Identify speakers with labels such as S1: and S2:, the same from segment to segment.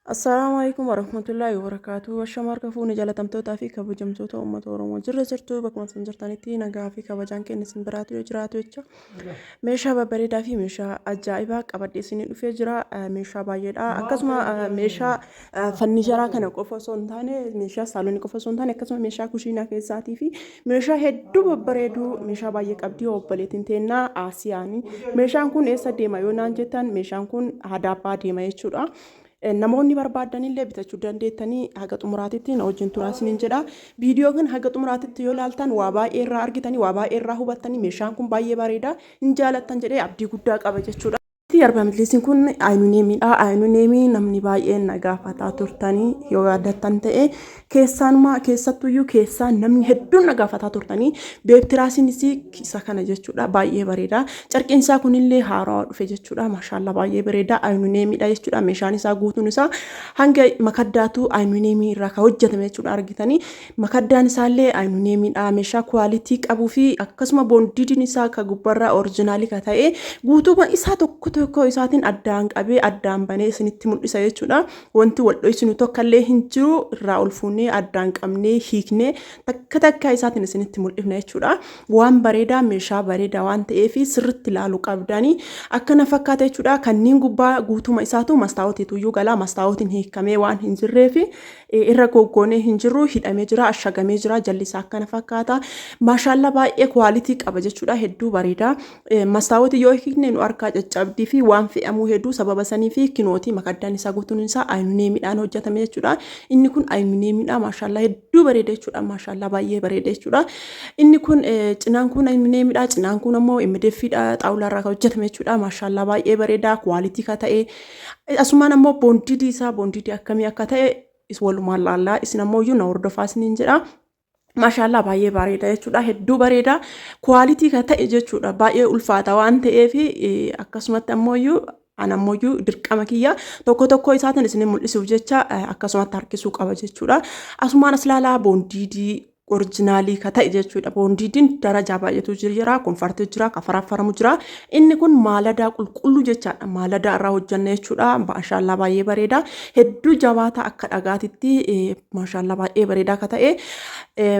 S1: Assalaamu alaikum warahmatullaahi wabarakaatuh. Ashama harka fuune jaalatamtootaa fi kabajamtoota uummata Oromoo jirra jirtu bakkuma isin jirtanitti nagaa fi kabajaan keenya isin biraatu yoo jiraatu jecha meeshaa babbareedaa fi meeshaa ajaa'ibaa qabadhee isinii dhufee jira. Meeshaa baay'eedha. Akkasuma meeshaa fanniicharaa kana qofa osoo hin taane meeshaa saalonii qofa osoo hin taane akkasuma meeshaa kushiinaa keessaatii fi meeshaa hedduu babbareeduu meeshaa baay'ee qabdi obboleettiin teennaa Asiyaani. Meeshaan kun eessa deema yoo naan jettan meeshaan kun Hadaabbaa deema jechuudha. Namoonni barbaaddanillee bitachuu dandeettanii haga xumuraatitti na wajjin turaa isiniin jedha. Viidiyoo kana haga xumuraatitti yoo ilaaltan waa baay'ee irraa argitanii waa baay'ee irraa hubattanii meeshaan kun baay'ee bareeda hin jaalattan jedhee abdii guddaa qaba jechuudha. Arbaa Majlisiin kun ayinuneemiidha. Ayinuneemii namni baay'een na gaafataa turtanii yoo yaadattan ta'e keessaanuma keessattuyyuu keessaa namni hedduun na gaafataa turtanii beebtiraasiinis isa kana jechuudha baay'ee bareeda. Carqiin isaa kunillee haarawaa dhufe jechuudha. Maashaallaa baay'ee bareeda. Ayinuneemiidha jechuudha. Meeshaan isaa guutuun isaa hanga makaddaatu ayinuneemii irraa kan hojjetame jechuudha argitanii. Makaddaan isaallee ayinuneemiidha. Meeshaa kuwaalitii qabuu fi akkasuma boondiidiin isaa kan gubbarraa orijinaalii kan ta'e guutuuma isaa tokko tokko isaatiin addaan qabee addaan banee isinitti mul'isa jechuudha. Wanti wal dhoysinu tokkollee hin jiru irraa ol fuunee addaan qabnee hiiknee takka takka isaatiin isinitti mul'ifna jechuudha. Waan bareedaa meeshaa bareedaa waan ta'eef sirritti ilaaluu qabdanii akkana fakkaata jechuudha. Kanneen gubbaa guutuuma isaatu mastaawotiitu galaa mastaawotiin hiikamee waan hin jirreef irra goggoonee hin jiru hidhamee jira ashagamee jira jalli isaa akkana fakkaata. Maashaallaa baay'ee kwaalitii qaba jechuudha hedduu bareeda. Mastaawotii yoo hiikne nu harkaa caccabdii fi waan fe'amuu hedduu sababa sanii fi kinootii makaddaan isaa guutuun isaa ayinuneemiidhaan hojjetame jechuudha. Inni kun ayinuneemiidha maashaallaa hedduu bareeda jechuudha maashaallaa baay'ee bareeda jechuudha. Inni kun cinaan kun ayinuneemiidha cinaan kun ammoo MDFdha xaawulaa irraa kan hojjetame jechuudha maashaallaa baay'ee bareeda kwaalitii kan ta'e. Asumaan ammoo boondidii isaa boondidii akkamii akka ta'e walumaan laallaa isin ammoo iyyuu na hordofaa isiniin jedha. Maashaallaa baay'ee bareeda jechuudha. Hedduu bareeda. Kuwaalitii kan ta'e jechuudha. Baay'ee ulfaata waan ta'eef akkasumatti ammoo iyyuu an ammoo iyyuu dirqama kiyya tokko tokko isaatiin isin mul'isuuf jecha akkasumatti harkisuu qaba jechuudha. Asumaan as ilaalaa boondiidii orijinaalii ka ta'e jechuudha. Boondiidiin darajaa baay'eetu jira, konfartii jira, ka faraffaramu jira. Inni kun maaladaa qulqulluu jechaadha. Maaladaa irraa hojjanna jechuudha. Maashaallaa baay'ee bareeda. Hedduu jabaata akka dhagaatitti maashaallaa baay'ee bareedaa ka ta'e.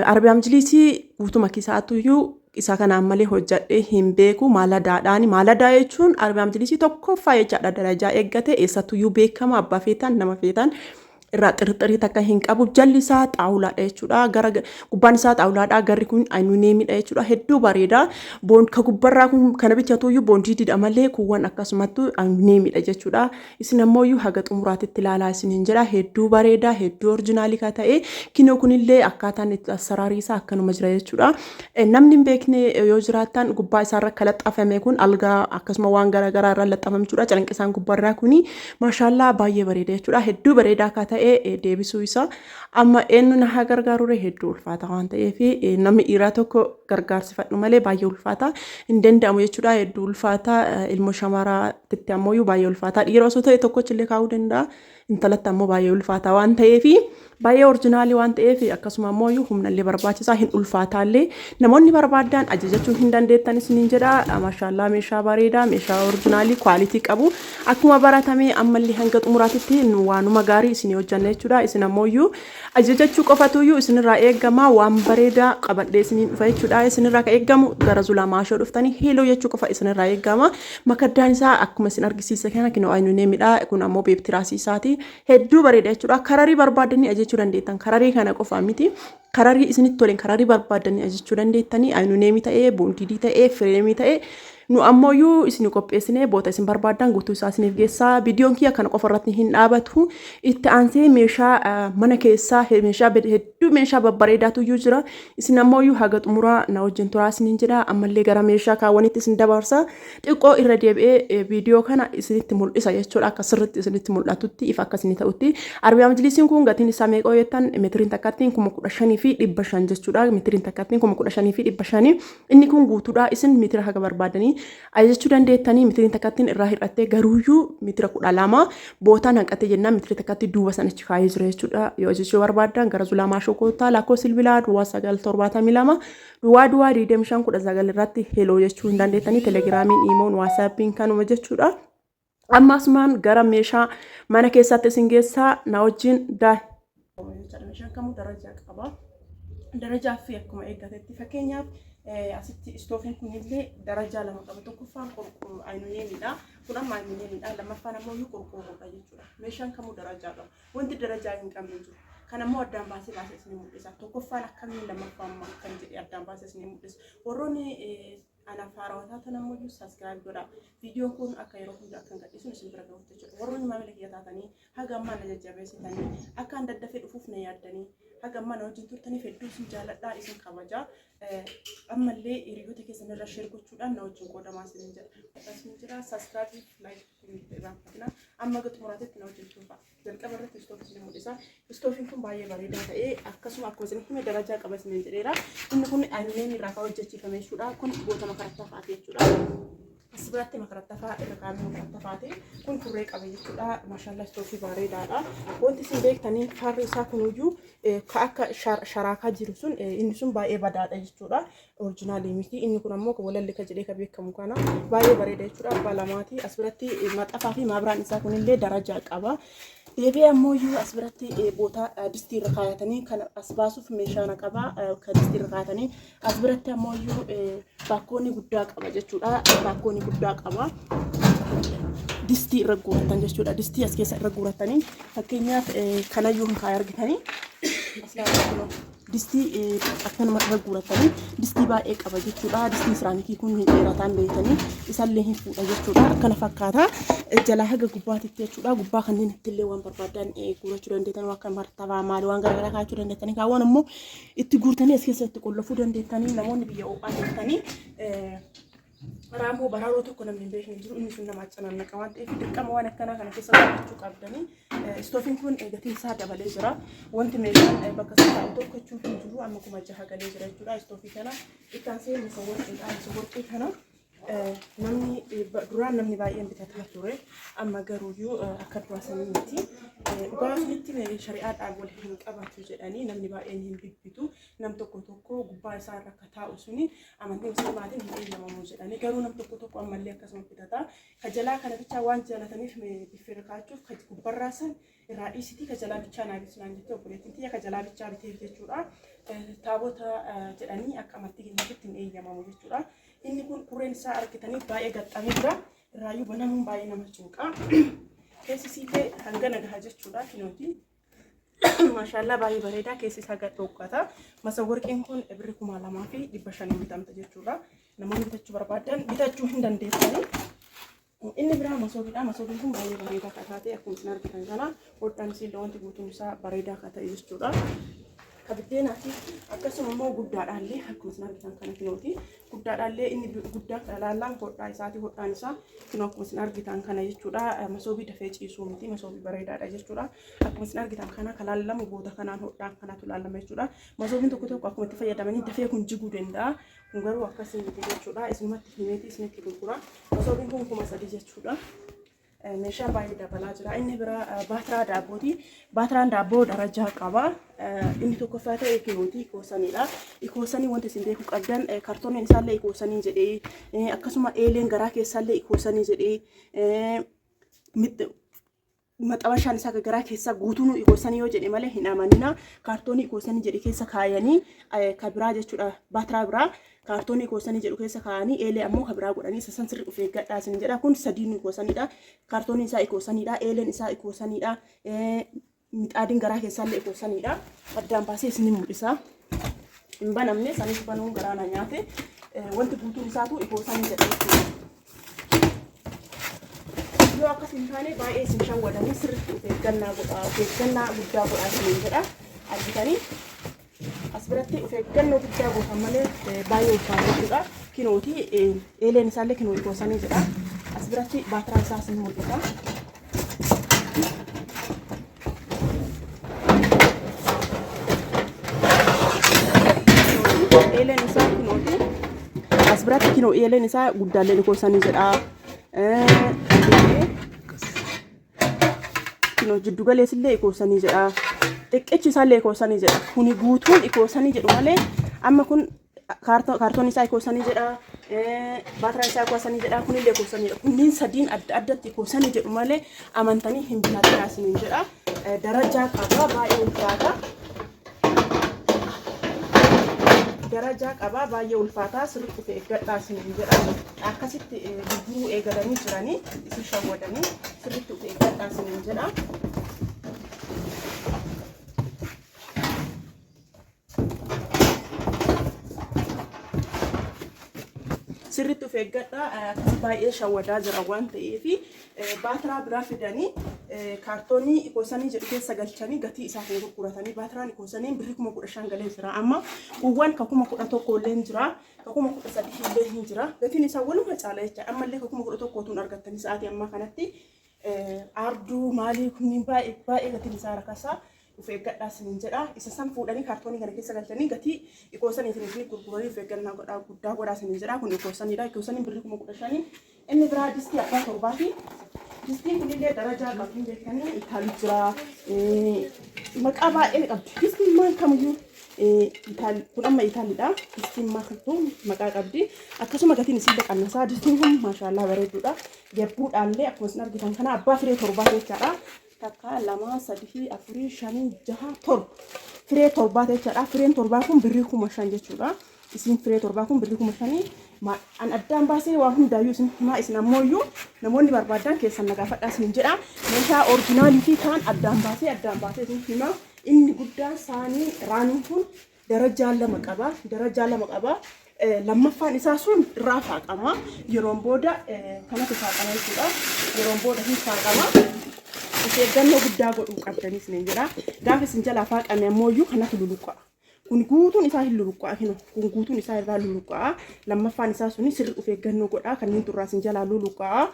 S1: Arabiyaa Majliisii guutuma kisaatuyyuu isa kanaan malee hojjadhee hin beeku maaladaadhaani. Maaladaa jechuun Arabiyaa Majliisii tokkoffaa jechaadha. Darajaa eeggate eessattuyyuu beekama abbaa feetan nama feetan. Irraa xirxirii takka hin qabu. Jalli isaa xaawulaadha jechuudha. Gara gubbaan isaa xaawulaadha. Garri kun ayinuneemidha jechuudha. Hedduu bareeda. Boon ka gubbarraa kun kana bichatuyyuu boondiididha malee kuuwwan akkasumattu ayinuneemidha jechuudha. Isin ammoo haga xumuraatitti ilaalaa isiniin jedha. Hedduu bareeda. Hedduu orijinaalii ka ta'e. Kinoo kunillee akkaataan itti asaraarii isaa akkanuma jira jechuudha. Namni hin beekne yoo jiraattan gubbaa isaarra akka laxxafame kun algaa akkasuma waan garaagaraa irra laxxafame jechuudha. Calanqisaan gubbarraa kuni maashaallaa baay'ee bareeda jechuudha. Hedduu bareedaa akka ta'e deebisuu isaa amma eenyu na haa gargaarure hedduu ulfaata waan ta'eef namni dhiiraa tokko gargaarsifadhu malee baay'ee ulfaata hin danda'amu jechuudha. Hedduu ulfaata ilmoo shamaraatti ammoo baay'ee ulfaata dhiira osoo ta'e tokkochillee kaa'uu danda'a. Intalatti ammoo baay'ee ulfaata waan ta'eef baay'ee orjinaalii waan ta'eef akkasuma ammoo humnallee barbaachisaa hin ulfaataallee namoonni barbaadan ajajachuu hin dandeettan isiniin jedha. Maashaallaa meeshaa bareedaa meeshaa orjinaalii kwaalitii qabu akkuma baratame ammallee hanga xumuraatitti waanuma gaarii isinii hojjanna jechuudha. Isin ammoo ajajachuu qofatuyyuu isinirraa eegama waan bareedaa qabadhee isiniin dhufa jechuudha. Isinirraa kan eegamu gara Zulaa Maashoo dhuftanii heeloo jechuu qofa isinirraa eegama. Makaddaan isaa akkuma isin argisiise kana kinoo ayinuneemidha. Kun ammoo beebtiraasii isaati. Hedduu bareeda jechuudha. Kararii barbaaddanii ajajachuu dandeettan. Kararii kana qofa miti. Kararii isinitti toleen kararii barbaaddanii ajajachuu dandeettanii ayinuneemii ta'ee, boondiidii ta'ee, fireemii ta'ee nu ammoo isin qopheessinee boota isin barbaaddan guutuu isaa isiniif geessaa. Viidiyoon kiyya kana qofa irratti hin dhaabatu. Itti aansee meeshaa mana keessaa meeshaa hedduu meeshaa babbareedaatu iyyuu jira. Isin ammoo haga xumuraa na wajjin turaa isiniin jedha. Ammallee gara meeshaa kaawwanitti isin dabarsa. Xiqqoo irra deebi'ee viidiyoo kana isinitti mul'isa jechuudha. Akka sirriitti isinitti mul'atutti ifa akka isinii ta'utti. Arabiyaa Majlisiin kun gatiin isaa meeqa jettan meetiriin takkattiin 15,500 jechuudha. Meetiriin takkattiin 15,500. Inni kun guutuudha. Isin meetira haga barbaadanii ajajachuu dandeettanii meetiriin takkattiin irraa hir'attee garuuyyuu meetira 12 bootaan hanqatee jennaan meetira takkatti duuba sanichi kaayee jira jechuudha. Yoo ajajachuu barbaaddan gara Zulaa Maashoo koottaa lakkoofsa bilbilaa duwwaa 972 duwwaa duwwaa 25 19 irratti heloo jechuu hin dandeettanii telegiraamiin, iimoon, waasaappiin kanuma jechuudha. Amma asumaan gara meeshaa mana keessaatti isin geessaa na wajjin daa'e. Meeshaan kamuu darajaa qaba. Darajaa fi akkuma eeggatetti fakkeenyaaf asitti istoofiin kunillee darajaa lama qaba. Tokkoffaan qorqoorroo aluminiyeemiidha. Kun amma aluminiyeemiidha. Lammaffaan ammoo qorqoorroodha jechuudha. Meeshaan kamuu darajaa qaba. Wanti darajaa hin qabne hin jiru. Kan ammoo addaan baasee baasee isin mul'isa. Tokkoffaan akkamiin lammaffaan maal kan jedhe addaan baasee isin mul'isa. Warroonni anaaf haarawaa taatan ammoo iyyuu subscribe godhaa. Viidiyoon kun akka yeroo hunda akkan gadhiisuun isin bira gahutti jechuudha. Warroonni maamila kiyya taatanii haga ammaa na jajjabeessitanii akka an daddafee dhufuuf na yaaddanii haga ammaa na wajjin turtaniif hedduu isin jaaladhaa isin kabajaa. Ammallee hiriyoota keessan irra share gochuudhaan na wajjin qoodamaa isin jedha. Isin jira subscribe like hin irraanfatina. Amma ga xumuraatitti na wajjin turraa. Jalqaba irratti istoofii isin mul'isa. Istoofiin kun baay'ee bareedaa ta'ee akkasuma akkuma isin hime darajaa qaba isin jedheera. Inni kun aluminiyeemii irraa kan hojjechiifame jechuudha. Kun goota makarattafaa jechuudha. As biratti makarattafaa irra kaa'amee makarattafaati. Kun kurree qaba jechuudha. Maashaallah istoofii bareedaadha. Wanti isin beektanii faarri isaa kunuyyuu ka akka sharaakaa jiru sun inni sun baay'ee badaadha jechuudha. Orijinaalii miti. Inni kun ammoo walalli ka jedhee ka beekamu kana baay'ee bareeda jechuudha. Abbaa lamaati. As biratti maxafaa fi maabiraan isaa kunillee darajaa qaba. Deebi'ee ammoo iyyuu as biratti boota distii irra kaayatanii kan as baasuuf meeshaa na qaba. Kan distii irra kaayatanii as biratti ammoo iyyuu baakkoonii guddaa qaba jechuudha. Baakkoonii guddaa qaba. Distii irra guuratan jechuudha. Distii as keessa irra guuratanii fakkeenyaaf kanayyuu hin kaaya argitanii. As ilaalaa kunoo. Distii akkanuma irra guuratanii distii baay'ee qaba jechuudha. Distiin siraamikii kun hin dheerataan beektanii isallee hin fuudha jechuudha. Akkana fakkaata. Jalaa haga gubbaatitti jechuudha. Gubbaa kanneen ittillee waan barbaadan guurachuu dandeettan waan akka martabaa maali waan garaagaraa kaa'achuu dandeettanii kaawwan immoo itti guurtanii as keessatti qollofuu dandeettanii namoonni biyya ho'aa jirtanii Raammoo baraaroo tokko namni hin beekne jiru inni sun nama canannaqa waan ta'eef dirqama waan akkanaa kana keessa godhachuu qabdanii. Istoofiin kun gatiin isaa dabalee jira. Wanti meeshaan bakka isaa taa'u tokko jechuun hin jiru amma 6000 galee jira jechuudha. Istoofii kana itti aansee muka warqiidha. Muka warqii kana namni duraan namni baay'een bitataa ture amma garuuyyuu akka duraa sanii miti. Dhugaa isinitti shari'aadhaan wal hin qabatu jedhanii namni baay'een hin bibbitu. Nam tokko tokko gubbaa isaa irra akka taa'u suni amantii muslimaatiin hin eeyyamamu jedhanii garuu nam tokko tokko ammallee akkasuma bitata. Ka jalaa kana bichaa waan jaalataniif biffee irra kaa'achuuf ka gubbarraa san irraa dhiisitii ka jalaa bichaa naa bittu naan jettee obboleettiin tiyya ka jalaa bichaa biteef jechuudha. Taabota jedhanii akka amantii keenyatti hin eeyyamamu jechuudha. Inni kun kurreen isaa argitanii baay'ee gaxxamee jira. Irraayyuu banamuun baay'ee nama cinqa. Keessi isiillee hangana gaha jechuudha kinooti. Maashaallaa baay'ee bareedaa keessi isaa gad dhoqqata. Masawarqiin kun birri 2500 bitamta jechuudha. Namoonni bitachuu barbaadan bitachuu hin dandeessanii. Inni biraa masoobiidha. Masoobiin kun baay'ee bareedaa kan taate akkuma isin argitan kana hodhaan isiillee wanti guutuun isaa bareedaa kan ta'e jechuudha. Ka biddeenaati akkasuma immoo guddaadhaallee akkuma isin argitan kana kinooti. Guddaadhaallee inni guddaa kana laallaan hodhaa isaati hodhaan isaa kunoo akkuma isin argitan kana jechuudha. Masoobii dafee ciisuu miti masoobii bareedaadha jechuudha. Akkuma isin argitan kana kan laallamu booda kanaan hodhaan kanatu laallama jechuudha. Masoobiin tokko tokko akkuma itti fayyadamanii dafee kun jiguu danda'a. Kun garuu akkasii miti jechuudha. Isinumatti himeeti isinitti gurgura. Masoobiin kun 3000 jechuudha. Meeshaa baay'ee dabalaa jira. Inni biraa baatiraa daabbooti. Baatiraan daabboo darajaa qaba. Inni tokkoffaa ta'e kilooti ikoosaniidha. Ikoosanii wanti isin beekuu qabdan kartooniin isaallee ikoosanii jedhee akkasuma eeleen garaa keessaallee ikoosanii jedhee maxabashaan isaa garaa keessaa guutuun ikoosanii yoo jedhe malee hin amanina. Kaartoonii ikoosanii jedhe keessa kaayanii ka biraa jechuudha. Baatiraa biraa kaartoonii ikoosanii jedhu keessa kaayanii eelee ammoo ka biraa godhanii isa san sirri of eeggadhaa isin jedha. Kun sadiin ikoosaniidha. Kaartooniin isaa ikoosaniidha. Eeleen isaa ikoosaniidha. Mixaadiin garaa keessaallee ikoosaniidha. Addaan baasee isin mul'isa. Hin banamne sanis banuun garaa na nyaate. Wanti guutuun isaatu ikoosanii jedha jechuudha. Yoo akkas hin taane baay'ee isin shawwadanii sirriitti of eeggannaa godhaa of eeggannaa guddaa godhaa isiniin jedha argitanii as biratti of eeggannoo guddaa gootan malee baay'ee ulfaata jechuudha. Kinooti eeleen isaallee kinoo ikoosanii jedha. As biratti baatiraa isaa isin mul'isa. Eeleen isaa kinooti. As biratti kinoo eeleen isaa guddaallee ikoosanii jedha. Kinoo jiddu galeessillee ikoosanii jedha. Xiqqichi isaallee ikoosanii jedha. Kuni guutuun ikoosanii jedhu malee amma kun kaartoon isaa ikoosanii jedha. Baatiraan isaa koosanii jedha. Kunillee koosaniidha. Kunniin sadiin adda addatti koosanii jedhu malee amantanii hin bitatinaa isiniin jedha. Darajaa qaba, baay'ee ulfaata. Darajaa qaba, baay'ee ulfaataa, sirriitti of eeggadhaa isiniin jedha. Akkasitti gurguruu eegalanii jiranii isin shawwadanii, sirriitti of eeggadhaa isiniin jedha. Sirriitti of eeggadhaa, akkasi baay'ee shawwadaa jira waan ta'eef baatiraa biraa fidanii kaartoonii ikoosanii jedhu keessa galchanii gatii isaatiin gurguratanii. Baatiraan ikoosanii birrii 15,000 galee jira amma. Kuuwwan ka 11,000 illee jira, ka 13,000 illee hin jira. Gatiin isaa waluma caala jecha. Ammallee ka 11,000 tuun argattanii sa'aatii ammaa kanatti. Aarduu maalii kunniin baay'ee baay'ee gatiin isaa rakasaa, of eeggadhaa isiniin jedha. Isa san fuudhanii kaartoonii kana keessa galchanii gatii ikoosaniitiin isinii gurguranii, of eeggannaa godhaa guddaa godhaa isiniin jedha. Kun ikoosaniidha. Ikoosaniin birrii 15,000. Inni biraa distii abbaa torbaati. Distiin kunillee darajaa qabdi beektanii, Itaalii jira. Maqaa baay'ee qabdi. Distiin maal kamiyyuu kun amma Itaaliidha. Distiin maal maqaa qabdi. Akkasuma gatiin isiillee qannasaa. Distiin kun maashaallah bareedduudha. Yabbuudhaallee akkuma isin argitan kana abbaa firee torbaa jechaadha. Takka, lama, sadii, afurii, shanii, jaha, torba. Firee torbaa jechaadha. Fireen torbaa kun birrii 5,000 jechuudha. Isin firee torbaa kun birrii 5,000. An addaan baasee waa hundaayyuu isin himaa, isin ammoo iyyuu namoonni barbaadan keessan na gaafadhaa isin jedha. Meeshaa original fi kaan addaan baasee isin himaa. Inni guddaan saanii raaniin kun darajaa lama qaba. Darajaa lama qaba. Lammaffaan isaa sun irraa faaqama. Yeroon booda kanatu faaqama jechuudha. Yeroon booda hin faaqama. Of eeggannoo guddaa godhuu qabdanii isiniin jedha. Gaafa isin jalaa faaqame ammoo iyyuu kanatu luluqqa'a. Kun guutuun isaa hin luluqqa'a kino. Kun guutuun isaa irraa luluqqa'a. Lammaffaan isaa suni sirri of eeggannoo godhaa, kanneen turraa isin jalaa luluqqa'a.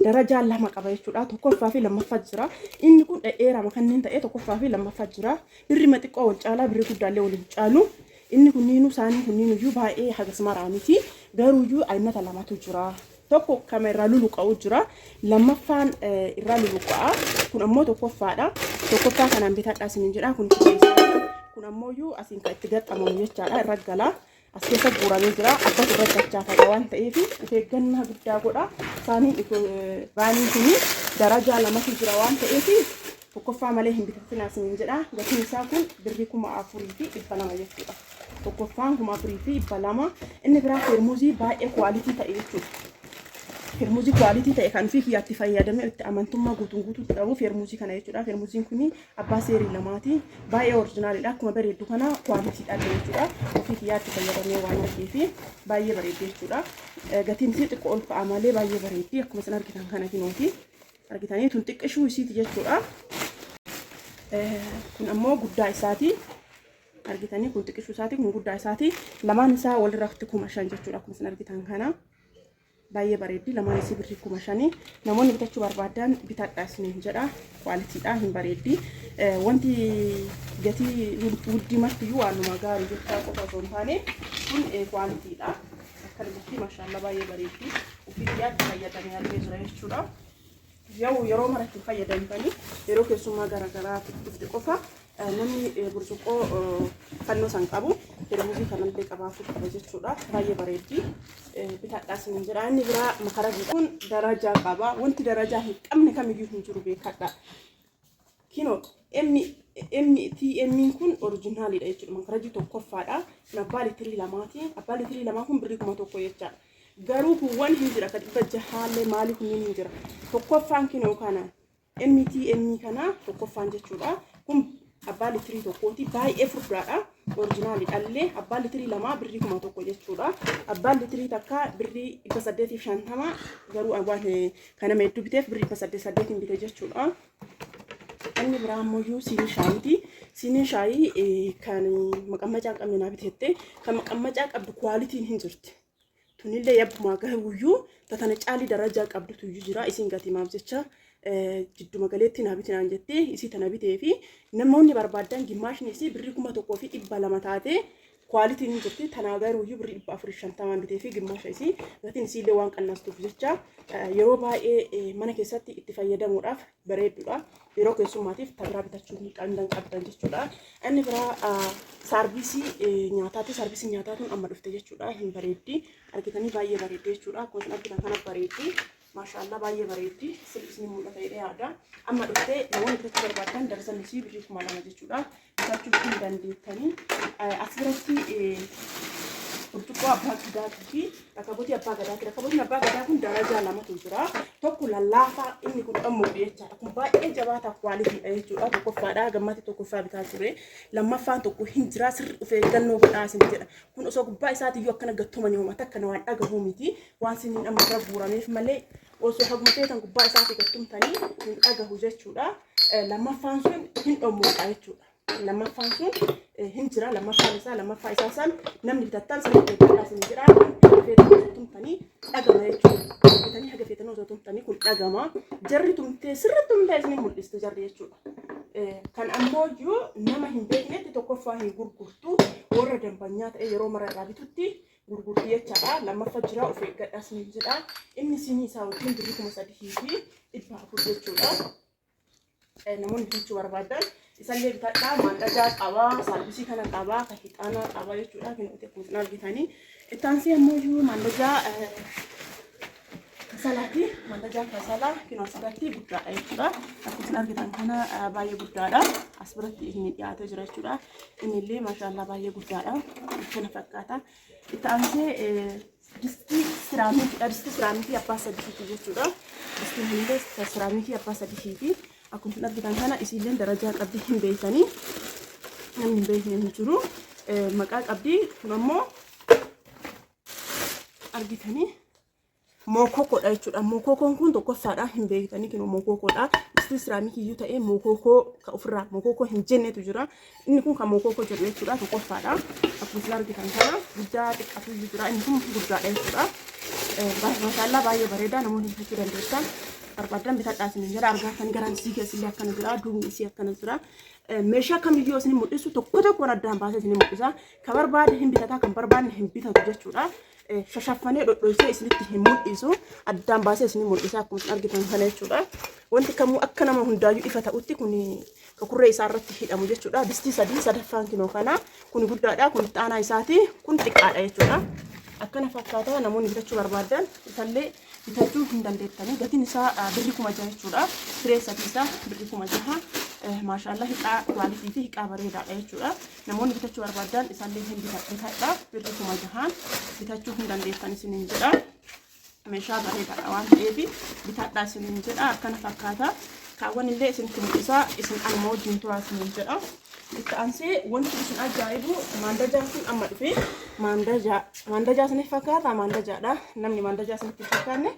S1: Darajaa lama qaba jechuudha. Tokkoffaa fi lammaffaa jira. Inni kun dhedheerama kanneen ta'e tokkoffaa fi lammaffaa jira. Birri xiqqoo wal caalaa, birri guddaallee wal hin caalu. Inni kunniinuu isaanii kunniinuyyuu baay'ee hagas maraa miti. Garuuyyuu aynata lamatu jira. Tokko kama irraa luluqa'u jira. Lammaffaan irraa luluqa'a. Kun ammoo tokkoffaadha. Tokkoffaa kanaan bitadhaa isiniin jedha. Kun kun ammoo asiin kan itti gaxxamamu jechaadha. Irra gala. As keessa guuramee jira. Akkas irra dachaafata waan ta'eef of eeggannaa guddaa godha. Saaniin raaniin kuni darajaa lamatu jira waan ta'eef tokkoffaa malee hin bitatinaa isiniin jedha. Gatiin isaa kun birrii 4,200 jechuudha. Tokkoffaan 4,200. Inni biraa feermuzii baay'ee quality ta'e jechuudha. Feermuzii quality ta'e kan ofii kiyyaatti fayyadamee itti amantummaa guutuun guutuutti qabu feermuzii kana jechuudha. Feermuziin kun abbaa seerii lamaati. Baay'ee originalidha. Akkuma bareeddu kana qualitydha jechuudha. Ofii kiyyaatti fayyadamee waan argeefi baay'ee bareeddi jechuudha. Gatiin isii xiqqoo ol ka'a malee baay'ee bareeddi. Akkuma isin argitan kana kinooti. Argitanii, tun xiqqishuu isiiti jechuudha. Kun ammoo guddaa isaati. Argitanii, kun xiqqishuu isaati, kun guddaa isaati. Lamaan isaa walirratti 5,000 jechuudha, akkuma isin argitan kana. Baay'ee bareeddi, lamaan isii birrii 5,000. Namoonni bitachuu barbaadan bitadhaa isiniin jedha. Qualitydha, hin bareeddi. Wanti gatii wuddii martiyyuu waanuma gaarii jechaa qofa osoo hin taane, kun qualitydha. Akkana jirti, maashaallaa, baay'ee bareeddi. Ofii kiyyaatti fayyadamee argee jira jechuudha. Yeroo mara itti fayyadamtanii, yeroo keessummaa garaagaraa dhufte qofa namni burcuqqoo fannoo san qabu feermuzii kanallee qabaachuu qaba jechuudha. Baay'ee bareeddi. Bitadhaa isiniin jedha. Inni biraa makarajiidha. Kun darajaa qaba. Wanti darajaa hin qabne kamiyyuu hin jiru, beekadha. Kinoo M M T M kun originalidha jechuudha. Makarajii tokkoffaadha. Kun abbaa litirii lamaati. Abbaa litirii lamaa kun birrii 1,000 jechaadha. Garuu kuuwwan hin jira, ka dhibba jahaallee maalii kunniin hin jira. Tokkoffaan kinoo kana MTM kana tokkoffaan jechuudha. Kun abbaa litirii tokkooti. Baay'ee furdaadha. Originalidha illee. Abbaa litirii lamaa birrii 1,000 jechuudha. Abbaan litirii takka birrii 850, garuu waan kana hedduu biteef birrii dhibba saddeet saddeetiin bite jechuudha. Inni biraa ammoo siinii shaayiiti. Siiniin shaayii kan maqammacaa hin qabne naa bitette. Kan maqammacaa qabdu qualityn hin jirti. Tunillee yabbumaa gahuuyyuu tatana caalii darajaa qabdutu iyyuu jira. Isin gatimaaf jecha jidduma galeetti naa bitinaan jettee isii tana bitee fi namoonni barbaadan gimmaashni isii birrii 1,200 taate. Kwaalitiin hin jirti. Tanaa garuuyyuu birrii 450 bitee fi gimmaasha isii gatiin isiillee waan qannastuuf jecha yeroo baay'ee mana keessatti itti fayyadamuudhaaf bareedduudha. Yeroo keessummaatiif ta biraa bitachuu hin qabdan jechuudha. Inni biraa saarviisii nyaataati. Saarviisiin nyaataa tun amma dhufte jechuudha. Hin bareeddi. Argitanii baay'ee bareeddi jechuudha. Akkuma isin argitan kana bareeddi. Maashaallah baay'ee bareeddi. Sirri isin mul'ata jedhee yaada. Amma dhuftee namoonni bitachuu barbaadan darzan isii birrii 2000 jechuudha. Bitachuu hin dandeettanii. As biratti burcuqqoo abbaa gadaatii fi rakabootii abbaa gadaati. Rakabootiin abbaa gadaa kun darajaa lamatu jira. Tokko lallaafaa inni kun dhammuudha jechaadha. Kun baay'ee jabaataa kwaalitiidha jechuudha. Tokkoffaadha. Gammatti tokkoffaa bitaa ture. Lammaffaan tokko hin jira. Sirri of eeggannoo godhaa isin jedha. Kun osoo gubbaa isaatiyyuu akkana gattumanii homa takka na waan dhagahuu miti. Waan siniin amma irra guurameef malee osoo haguma feetan gubbaa isaatii gattumtanii hin dhagahu jechuudha. Lammaffaan sun hin dhommuudha jechuudha. Lammaffaan sun hin jira. Lammaffaan isaa lammaffaa isaa san namni bitattan sirriitti eeggadhaa isin jedha. Haga feetan osoo tumtanii dhagama jechuudha. Bitanii haga feetan osoo tumtanii kun dhagama. Jarri tumtee sirriitti tumtee isin mul'isti jarri jechuudha. Kan ammoo iyyuu nama hin beeknetti tokkoffaa hin gurgurtu warra dambanyaa ta'e yeroo mara irraa bitutti gurgurti jechaadha. Lammaffa jira of eeggadhaa isin jedha. Inni siinii isaa wajjin birrii 3400 jechuudha. Namoonni bitachuu barbaadan isallee bitadhaa. Maandajaa qabaa, saalbisii kana qabaa, kan hixaanaa qabaa jechuudha. Kan nuti akkuma isin argitanii. Itti aansee ammoo iyyuu maandajaa kasalaati. Maandajaa kasalaa kinoo as biratti guddaadha jechuudha. Akkuma isin argitan kana baay'ee guddaadha. As biratti inni dhiyaatee jira jechuudha. Inni illee maashaallah baay'ee guddaadha. Kana fakkaata. Itti aansee Distii siraamikiidha. Distii siraamikii abbaa sadiiti jechuudha. Distiin kunillee siraamikii abbaa sadiiti. Akkuma isin argitan kana isiilleen darajaa qabdi hin beektanii. Namni hin beekne hin jiru. Maqaa qabdi kun ammoo argitanii mookokoodha jechuudha. Mookokoon kun tokkoffaadha hin beektanii kun mookokoodha. Distii siraamikii iyyuu ta'ee mookokoo ka ofirraa mookokoo hin jennetu jira. Inni kun kan mokookoo jedhu jechuudha tokkoffaadha. Akkuma isin argitan kana guddaa xiqqaatu iyyuu jira. Inni kun guddaadha jechuudha. Maashaallaa baay'ee bareeda namoonni bitachuu dandeessan. Barbaadan bitadhaa isin jedha argaatanii garaan isii keessa illee akkana jira duubni isii akkana jira. Meeshaa kamiyyuu isin mul'isu tokko tokkoon addaan baasee isin mul'isa. Kan barbaade hin bitataa kan barbaadne hin bitatu jechuudha. Shashaffanee dhodhoysee isinitti hin mul'isu addaan baasee isin mul'isa akkuma isin argitan kana jechuudha. Wanti kamuu akka nama hundaayyuu ifa ta'utti kun ka kurree isaa irratti hidhamu jechuudha. Distii sadii sadaffaan kinoo kana kun guddaadha kun itti aanaa isaati kun xiqqaadha jechuudha. Akkana fakkaata namoonni bitachuu barbaadan isallee bitachuu hin dandeettanii gatiin isaa birri 6000 jechuudha. Siree sadii isaa birri 6000 maashaallah hiqaa kwaalitii fi hiqaa bareedaadha jechuudha. Namoonni bitachuu barbaadan isallee hin bitadha birri 6000 bitachuu hin dandeettan isiniin jedha. Meeshaa bareedaadha waan ta'eef bitadhaa isiniin jedha akkana fakkaata. Kaawwan illee isinitti mul'isa isin anuma wajjin turaa isiniin jedha. Itti aansee wanti isin ajaa'ibu maandajaan kun amma dhufe maandajaa maandajaa isiniif fakkaata maandajaadha namni maandajaa isinitti hin fakkaanne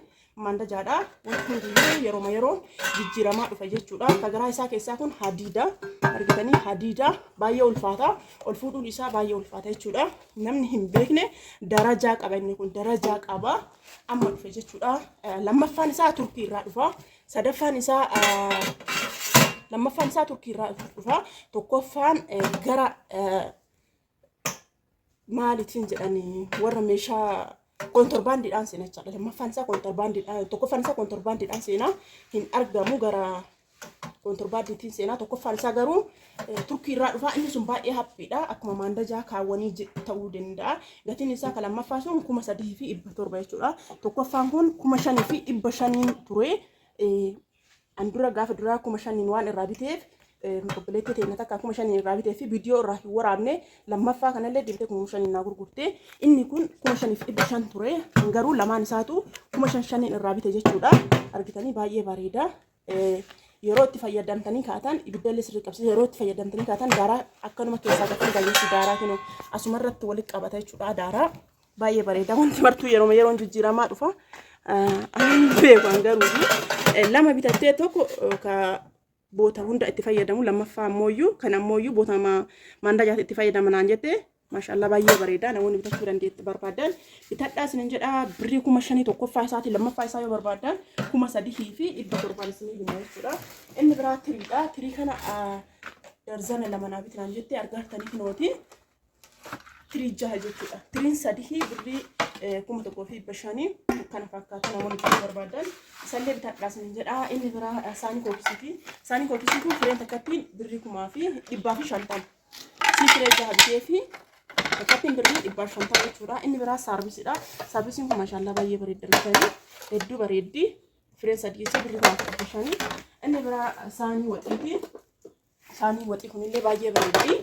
S1: maandajaadha. Wanti hundiyyuu yeroma yeroon jijjiiramaa dhufa jechuudha. Ka garaa isaa keessaa kun hadiida argitanii hadiida baay'ee ulfaata ol fuudhuun isaa baay'ee ulfaata jechuudha. Namni hin beekne darajaa qaba inni kun darajaa qaba amma dhufe jechuudha. Lammaffaan isaa Turkii irraa dhufa. Sadaffaan isaa lammaffaan isaa Turkii irraa dhufa. Tokkoffaan gara maalitiin jedhanii warra meeshaa kontorbaandiidhaan seena jechaadha. Lammaffaan isaa kontorbaandiidhaan tokkoffaan isaa kontorbaandiidhaan seenaa hin argamu gara kontorbaandiitiin seenaa tokkoffaan isaa garuu Turkii irraa dhufaa inni sun baay'ee haphiidha akkuma maandajaa kaawwanii ta'uu danda'a. Gatiin isaa kan lammaffaa sun 3700 jechuudha. Tokkoffaan kun 5500 ture. An dura gaafa duraa 5000 waan irraa biteef obboleettii teenya takka 5000 irraa bitee fi viidiyoo irraa hin waraabne lammaffaa kanallee deebitee 5000 naa gurgurte. Inni kun 5500 ture garuu lamaan isaatu 5500 irraa bite jechuudha. Argitanii baay'ee bareeda. Yeroo itti fayyadamtanii kaatan ibiddallee sirrii qabsiisa. Yeroo itti fayyadamtanii kaatan daaraa akkanuma keessaa gadi gayyessu daaraa kinu asuma irratti walitti qabata jechuudha daaraa. Baay'ee bareeda wanti martuu yeroo yeroon jijjiiramaa dhufa. Ani beeku garuu lama bitattee tokko ka boota hunda itti fayyadamu lammaffaa ammooyyuu kan ammooyyuu boota maandajaatti itti fayyadama naan jette maashaallah baay'ee bareeda namoonni bitachuu dandeetti barbaadan bitadhaa isinin jedha birrii 5000 tokkoffaa isaati lammaffaa isaa yoo barbaadan 3700 isinii hima jechuudha. Inni biraa tiriidha tirii kana darzana lama naa bitinaan jette argaartanii kunooti. Tirii jaha jechuudha. Tiriin sadii birrii 1500 kana fakkaata namoonni bituu barbaadan. Isallee bitadhaa isin jedha. Inni biraa saanii kookisiiti. Saanii kookisii kun fireen takkattiin birrii 1550. Sii firee jaha bitee fi takkattiin birrii 150 jechuudha. Inni biraa saarbisidha. Saarbisiin kun mashaallaa baay'ee bareedda bitanii hedduu bareeddi. Fireen sadii jecha birrii 1500. Inni biraa saanii waxiiti. Saanii waxii kunillee baay'ee bareeddi.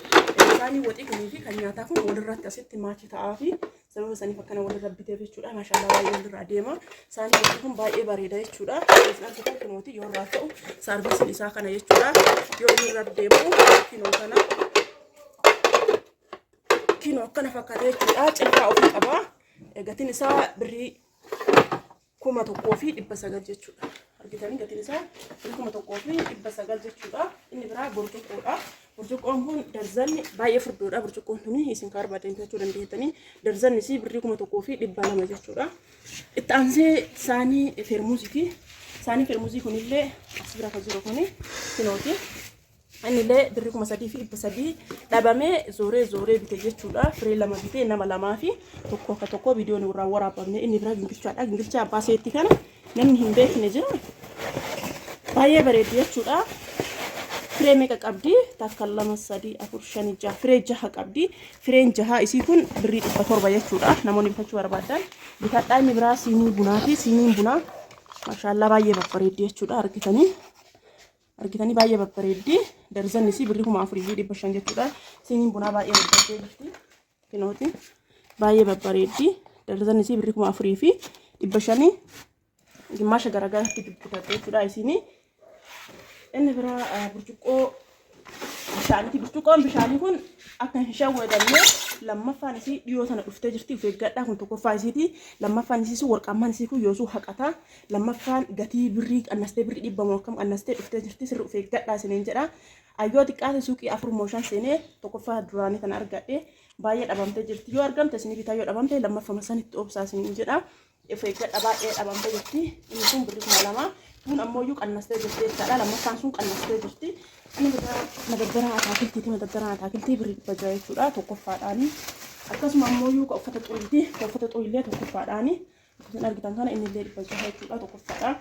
S1: Saanii waxii kunii fi kan nyaataa kun walirratti asitti maachi ta'aa fi sababa saniif akkana walirra biteef jechuudha. Maashaallah baay'ee walirra adeema. Saanii waxii kun baay'ee bareeda jechuudha. Isin argitan kunooti yoo irraa ta'u saarvisiin isaa kana jechuudha. Yoo inni irra deemu kinoo kana kinoo akkana fakkaata jechuudha. Cilfaa ofii qaba. Gatiin isaa birrii 1900 jechuudha. Argitanii gatiin isaa 1900 jechuudha. Inni biraa burcuqqoodha. Burcuqqoon kun darzanni baay'ee furdoodha. Burcuqqoon tuni isin kan barbaadan bitachuu dandeettanii darzanni isii birrii 1200 jechuudha. Itti aansee saanii feermuuziiti. Saanii feermuuzii kunillee as bira kan jiru kuni kinooti. Innillee birrii 3300 dhabamee zooree zooree bite jechuudha. Firee lama bitee nama lamaa fi tokko akka tokko viidiyoon irraa waraabamne. Inni biraa gingilchaadha. Gingilchaa abbaa seetti kana namni hin beekne jira. Baay'ee bareeddi jechuudha. Firee meeqa qabdi? Takka lama sadii afur shani jaha. Firee jaha qabdi. Fireen jaha isii kun birrii 700 jechuudha. Namoonni bitachuu barbaadan bitadhaa. Inni biraa siinii bunaati. Siiniin bunaa mashaallaa baay'ee babbareeddi jechuudha. Argitanii. Argitanii baay'ee babbareeddi. Darzanni isii birrii 4500 jechuudha. Siiniin bunaa baay'ee babbareeddee jirti. Kinooti. Baay'ee babbareeddi. Darzanni isii birrii 4500 gimmaasha garaagaraatti bitatte jechuudha isiin. Inni biraa burcuqqoo bishaaniiti. Burcuqqoon bishaanii kun akka hin shawwadamne lammaffaan isii dhiyoo tana dhuftee jirti. Of eeggadhaa kun tokkoffaa isiiti. Lammaffaan isii sun warqaammaan isii kun yoosuu haqata. Lammaffaan gatii birrii qannastee birrii dhibba moo akkam qannastee dhuftee jirti sirri of eeggadhaa isiniin jedha. Ayyoo xiqqaate suuqii afur moo shan seenee tokkoffaa duraanii tana argadhe baay'ee dhabamtee jirti. Yoo argamte isinii bitaa yoo dhabamte lammaffama sanitti obsaa isiniin jedha. Of eeggadha baay'ee dhabamtee jirti. Inni sun birrii 2000 kun ammoo iyyuu qannastee jirti jechaadha. Lammaffaan sun qannastee jirti. Inni biraa madaddaraa ataakiltiiti. Madaddaraan ataakiltii birrii 600 jechuudha tokkoffaadhaani. Akkasuma ammoo iyyuu uffata xuriiti. Uffata xuriillee tokkoffaadhaani. Isin argitan kana inni illee 600 jechuudha tokkoffaadha.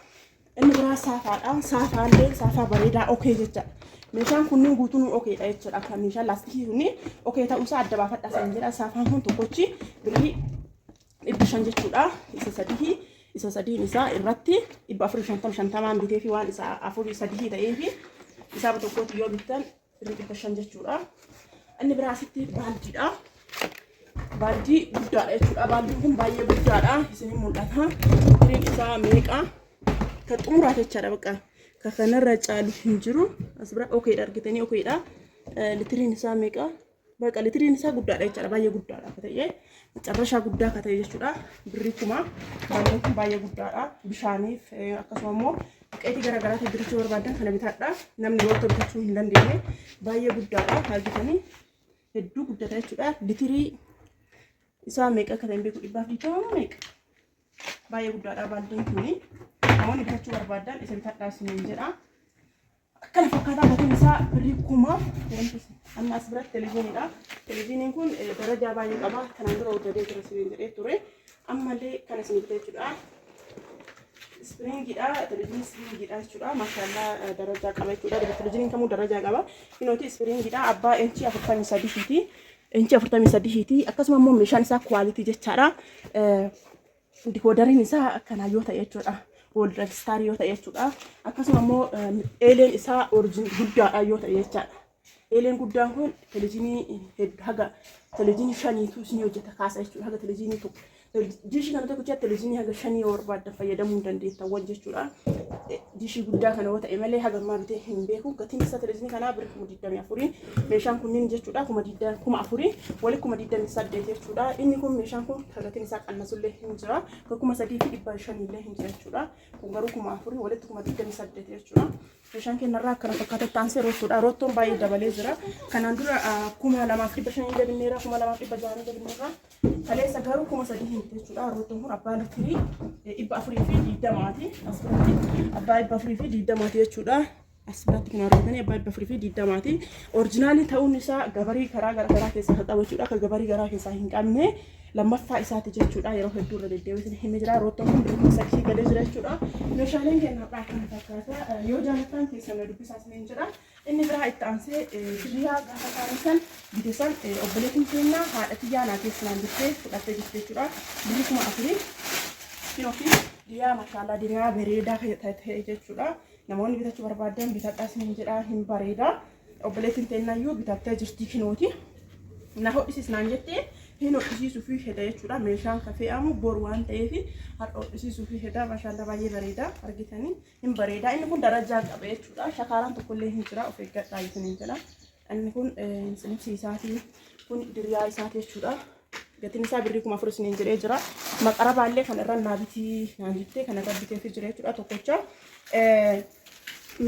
S1: Inni biraa saafaadha. Saafaallee saafaa bareedaa okee jechaadha. Meeshaan kunniin guutuun okeedha jechuudha. Akka meeshaan laastikii kunniin okee ta'uusaa adda baafadha isin jedha. Saafaan kun tokkochi birrii 500 jechuudha. Isa sadii isa sadiin isaa irratti 450 50n bitee fi waan isaa afurii sadii ta'ee fi isaa tokkotti yoo bittan birrii 500 jechuudha. Inni biraa asitti baaldiidha. Baaldii guddaadha jechuudha. Baaldiin kun baay'ee guddaadha. Isin mul'ata. Firiin isaa meeqa? Kan xumuraa jechaadha bakka. Kan kanarra caalu hin jiru. As bira okeedha argitanii okeedha. Litiriin isaa meeqa? Bakka litiriin isaa guddaadha jechaadha. Baay'ee guddaadha akka ta'e. Macarrashaa guddaa akka ta'e jechuudha. Birrii kuma. Baaldiin kun baay'ee guddaadha. Bishaaniif akkasuma immoo Buqqeetii gara garaatiif bitachuu barbaadan kana bitadha. Namni roottoo bitachuu hin dandeenye baay'ee guddaadha. Argitanii hedduu guddata jechuudha. Litirii isaa meeqa akka ta'e hin beeku 120 moo meeqa? Baay'ee guddaadha baaldiin kuni. Namoonni bitachuu barbaadan isa bitadhaa isiniin jedha. Akkana fakkaataa gatiin isaa birrii kumaaf wanti amma as biratti televiziiniidha. Televiziiniin kun darajaa baay'ee qaba. Kanaan dura hojjetee jira isiniin jedhee ture. Ammallee kana isin bitee jechuudha. Ispiriingiidha. Televiziinii ispiriingiidha jechuudha. Maashaallah darajaa qaba jechuudha. Televiziiniin kamuu darajaa qaba. Kinooti ispiriingiidha. Abbaa inchii 43ti. Inchii 43ti. Akkasuma immoo meeshaan isaa kwaalitii jechaadha. Dikoodariin isaa akkanaa yoo ta'e jechuudha. Wooldrag istaarii yoo ta'e jechuudha. Akkasuma immoo eeleen isaa orjin guddaadha yoo ta'e jechaadha. Eeleen guddaan kun televiziinii haga televiziinii shaniitu isinii hojjeta kaasa jechuudha. Haga televiziinii tokko. Diishii kana tokko jecha televiziinii haga shanii yoo barbaaddan fayyadamuu hin dandeettawwan jechuudha. Diishii guddaa kana yoo ta'e malee haga ammaa bitee hin beeku. Gatiin isaa televiziinii kanaa birrii 24,000. Meeshaan kunniin jechuudha 4,000 wali 28,000 jechuudha. Inni kun meeshaan kun gatiin isaa qannasullee hin jira. 3500 illee hin jira jechuudha. Kun garuu 4,000 walitti 28,000 jechuudha. Meeshaan kennarraa akkana fakkaata itti aansee roottoodha. Roottoon baay'ee dabalee jira. Kanaan dura 2500 dabinneerra 2600 dabinneerra. Kaleessa garuu 3000 hin jechuudha. Roottoon kun abbaa litirii 420ti. As biratti abbaa 420ti jechuudha. As biratti kan argatanii abbaa 420ti. Original ta'uun isaa gabarii karaa garaa keessaa kan qabu jechuudha. Akka gabarii garaa keessaa hin qabne lammaffaa isaati jechuudha. Yeroo hedduu irra deddeebiin himee jira. Roottoon kun birrii 3000 galee jira jechuudha. Meeshaaleen keenya har'aa kana fakkaata. Yoo jaalattan keessan na dubbisaa isiniin jedha. Inni biraa itti aansee diriyaa gaafa isaanii san bite san obboleettiin keenya haadha tiyyaa naa keessanaan bittee fudhattee jirti jechuudha. Birrii 4000 kinoo fi diriyaa mashaallaa diriyaa bareedaa ta'e jechuudha. Namoonni bitachuu barbaadan bitadhaa isiniin jedha, hin bareeda. Obboleettiin teennayyuu bitattee jirti kinooti. Na hodhisis naan jettee hin hodhisiisuu fi heda jechuudha. Meeshaan ka fe'amu boru waan ta'eef har'a hodhisiisuu fi heda. Mashaallaa baay'ee bareeda argitanii hin bareeda. Inni kun darajaa qaba jechuudha. Shakaaraan tokkollee hin jira, of eeggadhaa isiniin jedha. Inni kun limsii isaati. Kun diriyaa isaati jechuudha. Gatiin isaa birrii 4000 isiniin jedhee jira. Maqarabaallee kan irra naa bitii naan jettee kan irra biteefi jira jechuudha tokkocha.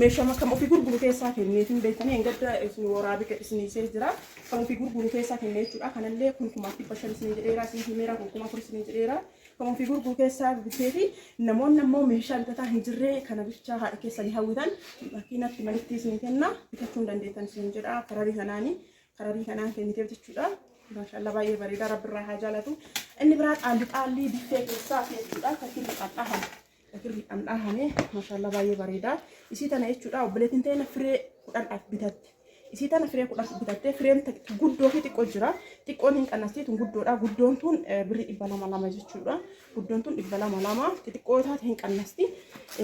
S1: Meeshaa kan ofii gurguru keessaa kenneef hin beektanii hin gadda isin waraabee isiniisee jira. Kan ofii gurguru keessaa kennee jechuudha. Kanallee kun 1500 isinii jedheera, isin himeera, kun 4000 isinii jedheera. Kan ofii gurguru keessaa biteefi namoonni ammoo meeshaa bitataa hin jirre kana bichaa haadha keessanii hawwitan makiinatti malitti isinii kenna, bitachuu hin dandeettan isin jedha. Kararii kanaanii kararii kanaan kenniteef jechuudha. Maashaallah baay'ee bareeda, rabbi irraa haa jaalatu. Inni biraa xaalli xaallii biffee keessaa jechuudha. Kakirriidhaan dhahame. Kakirriidhaan dhahame maashaallah baay'ee bareeda. Isii tana jechuudha obboleettiin ta'e firee 10 bitatte. Isii tana firee 10 bitattee fireen guddoo fi xiqqoo jira. Xiqqoon hin qannasti, tun guddoodha. Guddoon tun birrii 200 lama jechuudha. Guddoon tun 200 lama, xixiqqoo taate hin qannasti.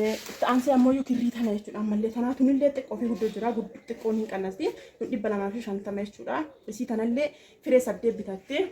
S1: Itti aansee ammoo kirrii tana jechuudha. Ammallee tanaa tunillee xiqqoo fi guddoo jira. Xiqqoon hin qannasti. Tun 250 jechuudha. Isii tanallee firee 8 bitattee.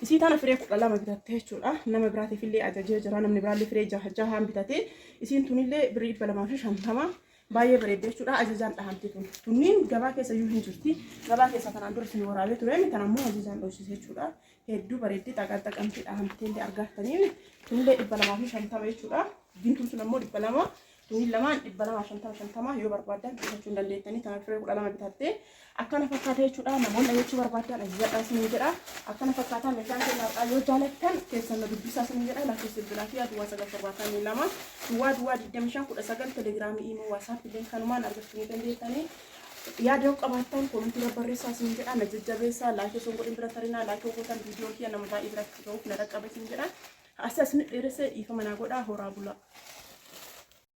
S1: Isii tana firee 12 bitattee jechuudha. Nama biraatiif illee ajajee jira. Namni biraallee firee jaha jahaan bitatee. Isiin tunillee birrii 250. Baay'ee bareedde jechuudha. Ajajaan dhahamte tun. Tunniin gabaa keessa iyyuu hin jirti. Gabaa keessa kanaan dura isin waraabee ture. Tan ammoo ajajaan dhoosise jechuudha. Hedduu bareeddi, xaqan xaqamtee dhahamtee illee argattanii. Tunillee 250 jechuudha. Diimtuun sun ammoo 200. Tunniin lamaan 250 50 yoo barbaaddan bitachuu hin dandeettanii. Tana firee 12 bitattee akkana fakkaata jechuudha. Namoonni ajajachuu barbaaddan ajajadhaa isiniin jedha. Akkana fakkaata meeshaan keenya har'aa, yoo jaalattan keessan na dubbisaa isiniin jedha. Lakkoofsa bilbilaa fi 0972 00 25 19 Telegiraamii, Imo, WhatsApp illee kanumaan argachuu ni dandeettanii. Yaada yoo qabaattan koomentii irra barreessaa isiniin jedha. Na jajjabeessaa, like osoo hin godhin bira tarinaa, like yoo gootan viidiyoon kiyya nama baay'ee biratti ga'uuf na dhaqqaba isiniin jedha. As as ni dheeressee dhiifama naa godhaa, horaa bulaa.